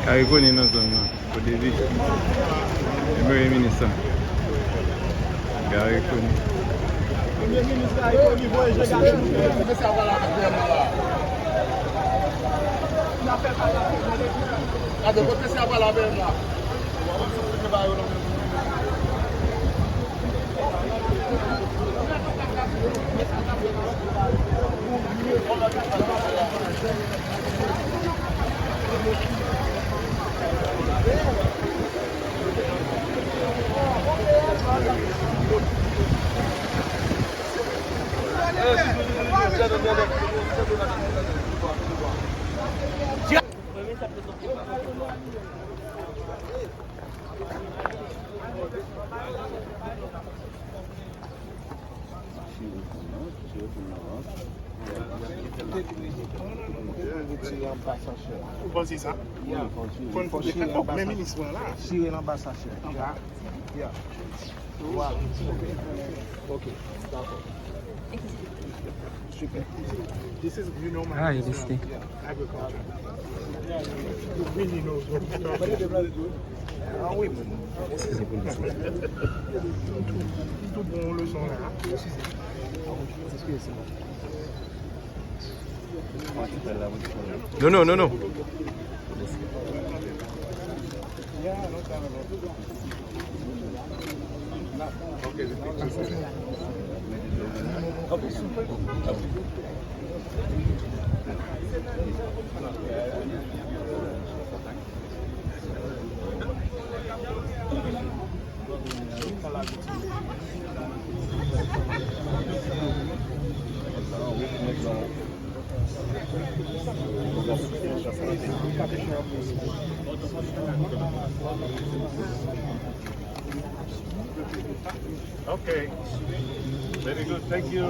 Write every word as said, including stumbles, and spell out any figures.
Kare konnen nan zòn nan. Kodevi. Premye minis la. Garry Conille. Premye minis Garry Conille voye je Garry Conille. Mesye a pral avèk P M nan la. Gade, kot mesye a pral avèk P M la. Ou panse sa? Fò n fè kòb, men minis mwen la. Chire l anba sa, chè. Anba. Yeah. Voilà. Ok, dakò. Super. This is, you know, my Ah, il est agriculture. You really know what you're talking about. Ah oui, bon. Tout bon leson la. Non, non, non, non. Okay. Very good. Thank you.